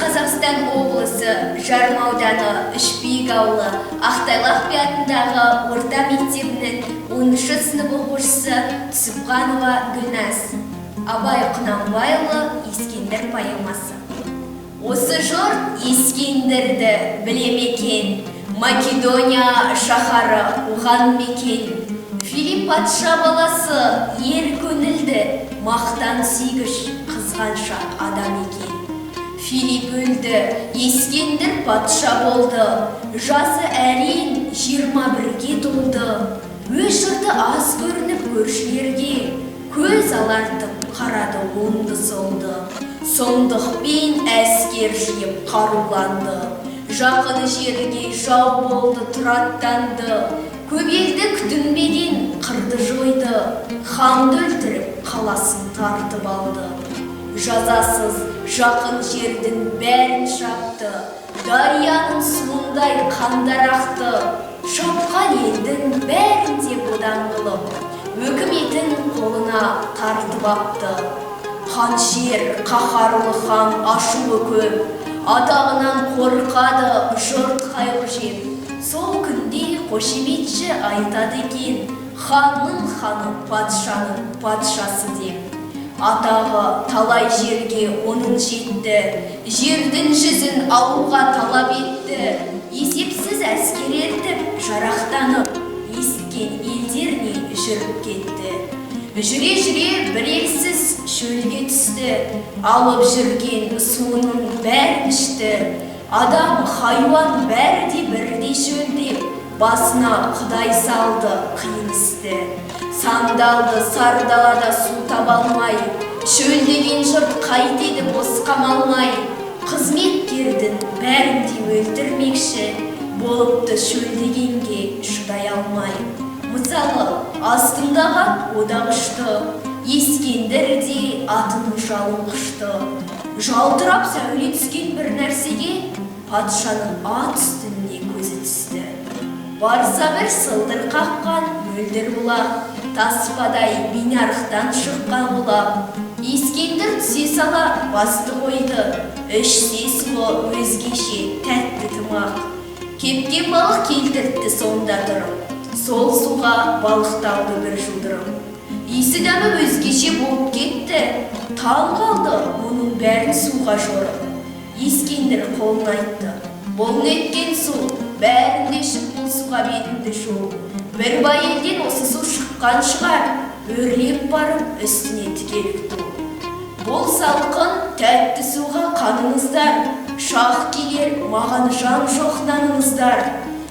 Қазақстан облысы Жарма ауданы Үшбиік ауылы Ақтайлақ би атындағы орта мектебінің 10 сынып оқушысы Түсіпханова Гүлназ. Абай Құнанбайұлы «Ескендір» поэмасы. Осы жұрт Ескендірді біле ме екен? Македония шаһары оған мекен. Филипп патша баласы, ер көңілді, мақтан сүйгіш, қызғаншақ адам екен. Филипп өлді, Ескендір патша болды. Жасы әрең 21-ге толды. Өз жұрты аз көрініп көршілерге көз алартып қарады оңды солды. Сұмдықпен әскер жиып қаруланды. Жақын жерге жау болды, тұраттанды. Көп елді күтінбеген қырды, жойды. Ханды өлтіріп, қаласын тартып алды. Жазасыз жақын жердің бәрін шапты. Дарияның суындай қандар ақты. Шапқан елдің бәрін де бодан қылып, өкіметін қолына тартып апты. Қаншер қаһарлы хан, ашуы көп, атағынан қорқады жұрт қайғы жеп. Сол күнде қошеметші айтады екен: «Ханның ханы, патшаның патшасы», – деп. Атағы талай жерге оның жетті, жердің жүзін алуға талап етті. Есепсіз әскер ертіп, жарақтанып, есіткен елдеріне жүріп кетті. Жүре жүре бір елсіз шөлге түсті. Алып жүрген суының бәрін ішті. Адам, хайуан бәрі де бірдей шөлдеп, басына құдай салды қиын істі. Сандалды сар далада су таба алмай. Шөлдеген жұрт қайтеді бос қамалмай? Қызметкердің бәрін де өлтірмекші болыпты шөлдегенге шыдай алмай. Мысалы, астындағы ат ода ұшты. Ескендір де атының жалын құшты. Жалтырап сәуле түскен бір нәрсеге патшаның ат үстінде көзі түсті. Барса, бір сылдыр қаққан мөлдір бұлақ, таспадай бейнарықтан шыққан бұлақ. Ескендір түсе сала басты қойды: ішсе, суы өзгеше тәтті тымақ. Кепкен балық келтіртті сонда тұрып. Сол суға балықталды бір жұдырып. Иісі, дәмі өзгеше болып кетті. Таң қалды мұның бәрін суға жорып. Ескендір қолын айтты: «Бұл неткен су? Бәрін де ішіп, бұл суға бетіңді жу. Бір бай елден осы су шыққан шығар, өрлеп барып үстіне тікелік ту. Бұл салқын тәтті суға қаныңыздар. Шақ келер, маған жан жоқ наныңыздар.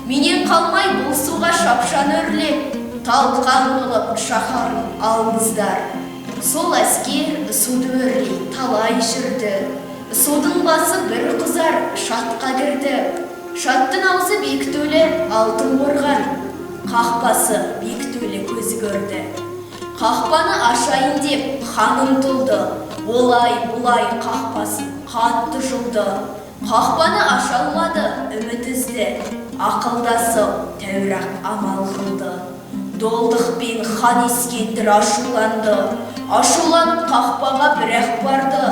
Менен қалмай бұл суға шапшаң өрлеп, талқан қылып шаһарын алыңыздар». Сол әскер суды өрлей талай жүрді. Судың басы бір құзар шатқа кірді. Шаттың аузы бекітулі алтын қорған, қақпасы бекітулі, көзі көрді. Қақпаны ашайын деп хан ұмтылды. Олай бұлай қақпасын қатты жұлды. Қақпаны аша алмады, үміт үзді. Ақылдасып тәуір-ақ амал қылды. Долдықпен хан Ескендір ашуланды. Ашуланып қақпаға бір-ақ барды.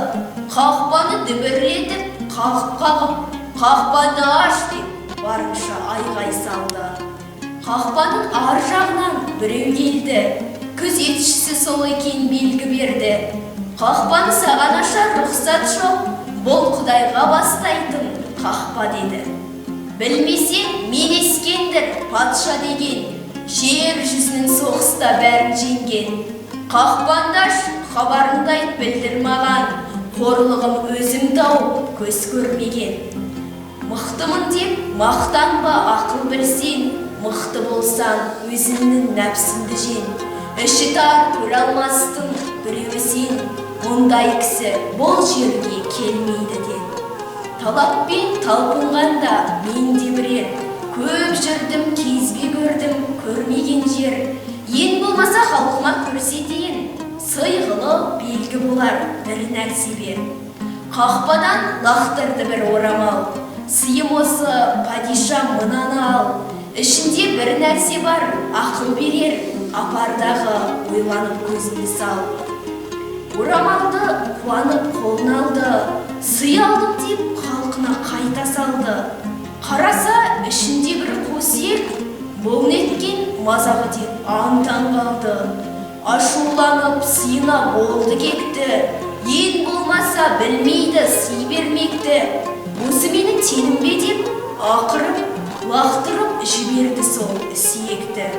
Қақпаны дүбірлетіп қағып қағып, «Қақпаны аш!» деп барынша айғай салды. Қақпаның ар жағынан біреу келді. Күзетшісі сол екен, белгі берді: «Қақпаны саған ашар рұқсат жоқ, бұл құдайға бастайтын қақпа», – деді. «Білмесең, мен Ескендір патша деген, жер жүзінің соғыста бәрін жеңген. Қақпанды аш, хабарыңды айт, білдір маған, қорлығым өзім тауып көз көрмеген. Мықтымын деп мақтанба, ақыл білсең, мықты болсаң, өзіңнің нәпсіңді жең. Іші тар, көре алмастың біреуі сен, мұндай кісі бұл жерге келмейді ден. Талаппен талпынғанда мен де бірер, көп жүрдім, кезбе көрдім көрмеген жер. Ең болмаса халқыма көрсетейін, сый қылып белгі болар бір нәрсе бер». Қақпадан лақтырды бір орамал: «Сыйым осы, падиша, мынаны ал. Ішінде бір нәрсе бар, ақыл берер, апардағы ойланып көзіңді сал». Орамалды қуанып қолына алды. Сый алдым деп. тарта салды. Қараса, ішінде бір қу сүйек, бұл неткен мазағы деп аң-таң қалды. Ашуланып сыйына болды кекті, ең болмаса білмейді сый бермекті. Осы менің теңім бе деп ақырып, лақтырып жіберді сол сүйекті.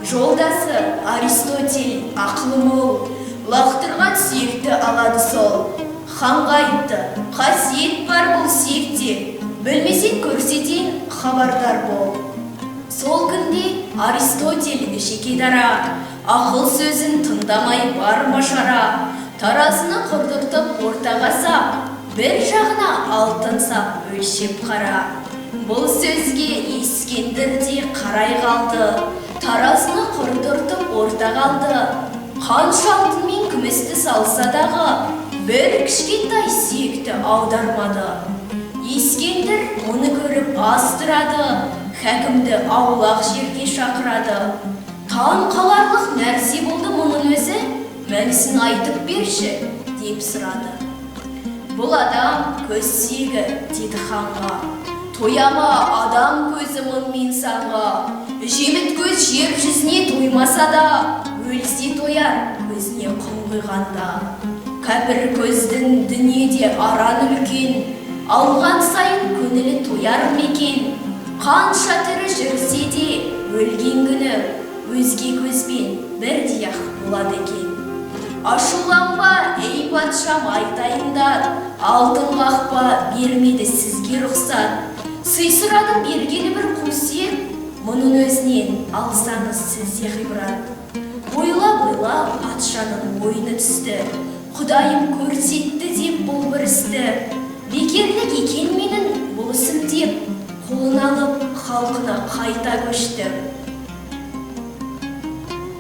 Жолдасы Аристотель ақылы мол, лақтырған сүйекті алады сол. Ханға айтты: қасиет бар бұл сүйекте, білмесең көрсетейін, хабардар бол. Сол күнде Аристотель жеке дара, ақыл сөзін тыңдамай бар ма шара? Таразыны құрдыртып ортаға сап, бір жағына алтын сап өлшеп қара. Бұл сөзге Ескендір де қарай қалды, таразыны құрдыртып ортаға алды. Қанша алтын мен күмісті салса дағы, бір кішкентай сүйекті аудармады. Ескендір мұны көріп аздырады, хакімді аулақ жерге шақырады. Таң қаларлық нәрсе болды мұның өзі, мәнісін айтып берші, деп сұрады. Бұл адам көз сүйегі, деді ханға. Тоя ма адам көзі мың мен санға? Жеміт көз жер жүзіне тоймаса да, өлсе тояр көзіне құм құйғанда. Кәпір көздің дүниеде араны үлкен, алған сайын көңілі тояр ма екен? Қанша тірі жүрсе де, өлген күні өзге көзбен бірдей-ақ болады екен. Ашуланба, ей патшам, айтайын да, алтын қақпа бермеді сізге рұқсат. Сый сұрадым бергені бір қу сүйек, мұның өзінен алсаңыз сіз де ғибрат. Ойлап-ойлап патшаның ойыны түсті, Құдайым көрсетті деп бұл бір істі. Бекерлік екен менің бұл ісім деп, қолын алып халқына қайта көшті.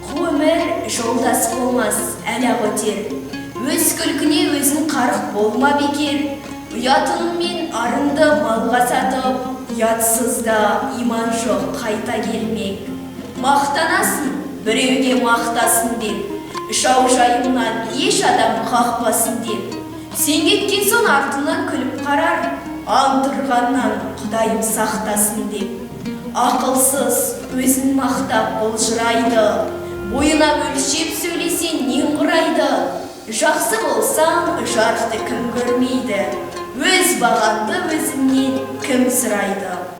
Қу өмір жолдас болмас, әлі-ақ өтер. Өз күлкіне өзің қарық болма бекер. Ұятың мен арыңды малға сатып, ұятсыз да иман жоқ қайта келмек. Мақтанасың, біреуге мақтасын деп, жау-жайымнан еш адам қақпасын деп. Сен кеткен соң артыңнан күліп қарар, антырғаннан Құдайым сақтасын деп. Ақылсыз өзін мақтап былжырайды, бойына өлшеп сөйлесең нең құрайды? Жақсы болсаң жарықты кім көрмейді, өз бағаңды өзіңнен кім сұрайды?